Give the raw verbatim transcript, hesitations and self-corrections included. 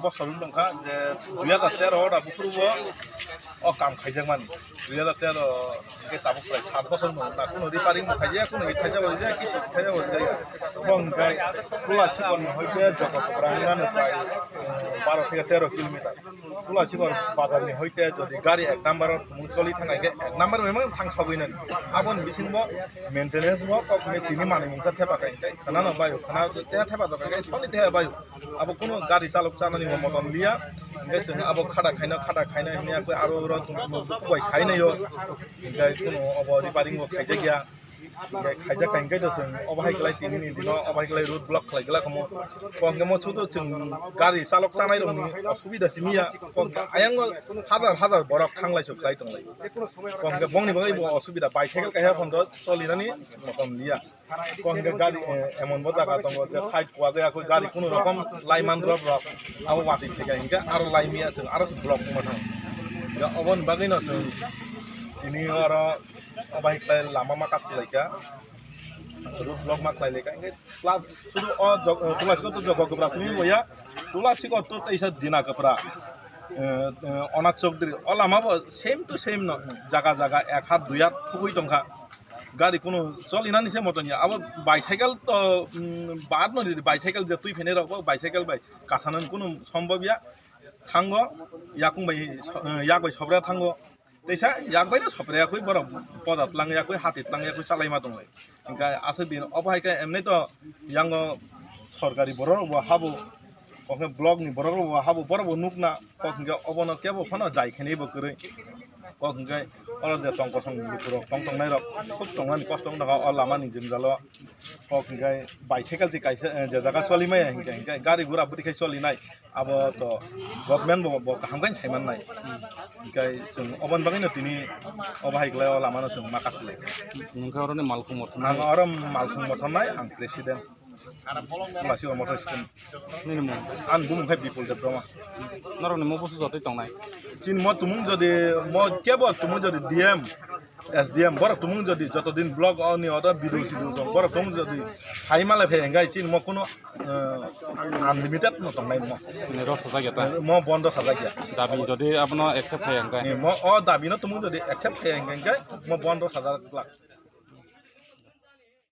Bosor wng tongkha je dui hajar tero o da buphuru bo o kam khaijakmani. Dui hajar tero hwnkhe tabuk chwrai sat bosor wng tongkha. Kuno repairing bo khaijak, kuno hit khaijak bo rijak, kichu khaijak bo rijak. Bo hwnkhe Tula Sikor ni hoite Jokotpura wngmano chwrai, um, baro theke tero kilometer. Tula Sikor bazar ni hoite jodi gari ek number o tongmung choli thang khe ek number memang thang sogwi nani. Aboni bisingo maintenance bo kok tini manwi mungsa thepa kai khe khana no bayo, khana te thepa do kai khe soni te bayo. Abo kuno gari chalok chanani bo motom liya. Hingke chwng abo khada khaina, khada khaina hingya koi aro oro kubai sai nayo. Hingke kuno obo repairing bo khaijak ya. Hingke khaijak kai hingke chwng obo hai khlai tini ni dino obo hai khlai road block khlai glak omo. Kok hingke mo chuto chwng gari chalok chanai rokni osubida simi ya. Kok ayang hajar hajar borok thanglai chuk khlai tonglai. Kok hingke bongni bagwi bo osubida bicycle kaisa phondo cholinani motom liya. Kok hingke gari, eh, emon bo jaga tongo je side kuwagwi yakui gari kunu rokom laiman rok rok abo watwi theka hingke aro laimia chwng aro block wngma thang. Hingke oboni bagwino chwng tini oro obo hai khe lama ma kaslaika, road block ma khlailaika hingke plus sudu o jog-, eh, Tula Sikor to jogo kwpra simi boya, Tula Sikor to teisa Dina kwpra, eh, eh, Onat Chowdhury o lama bo same to same no jaga jaga ek hat dui hat thugui tongkha. Gari kunu cholinani se moton ya. Abo bicycle to, mm, baad no di, bicycle je twi phene rok bo bicycle bai kasanan kunu sombab ya. Thango, yakung bai so-, eh, yak bai sobra thango. Teisa yak bai no sobra yakui borok poda tlang yakui hati tlang yakui chalai ma tonglai. Hingke aswk din obo hai khe emni to yango sorkari borok rok bo habo. Kok hwnkhe block ni borok rok bo habo, borok bo nukna, kok hwnkhe obono kebo phano jai khenai bo kwrwi. Kok hwnkhe oro je tong kosong bukhurok tong tongnai rok khub tongnani kosto wngkha o lama ni jwngjalo. Kok hwnkhe bicycle se kaisa, eh, je jaga choli maya hwnkhe, hwnkhe gari gura bwtwi khai choli nai, abo to government bo, bo kaham khe sai man nai. Hwnkhe chwng oboni bagwi no tini obo hai khlai o lama no chwng ma kasu lai. Nungkhe oro ni malkhung mothor ang nai? Oro malkhung mothor nai, ang president. Tula Sikor motor stand. Nini mung? Ani bumung khe Bipul Debbarma. Norokni mo busu jotoi tongnai? Chini mo tumung jodi, mo kebo tumung jodi D M, S D M, borok tumung jodi joto din block oni odo bidu sidu tong, borok tumung jodi hai malai phai hingkai chini mo kuno, eh, unlimited no tongnai mo. Nini rok sajak ya ta? Mo bondo sajak ya. Dabi jodi abono accept khai hingkai? Ni mo o dabi no tumung jodi accept khai hingkai mo bondo sajak glak.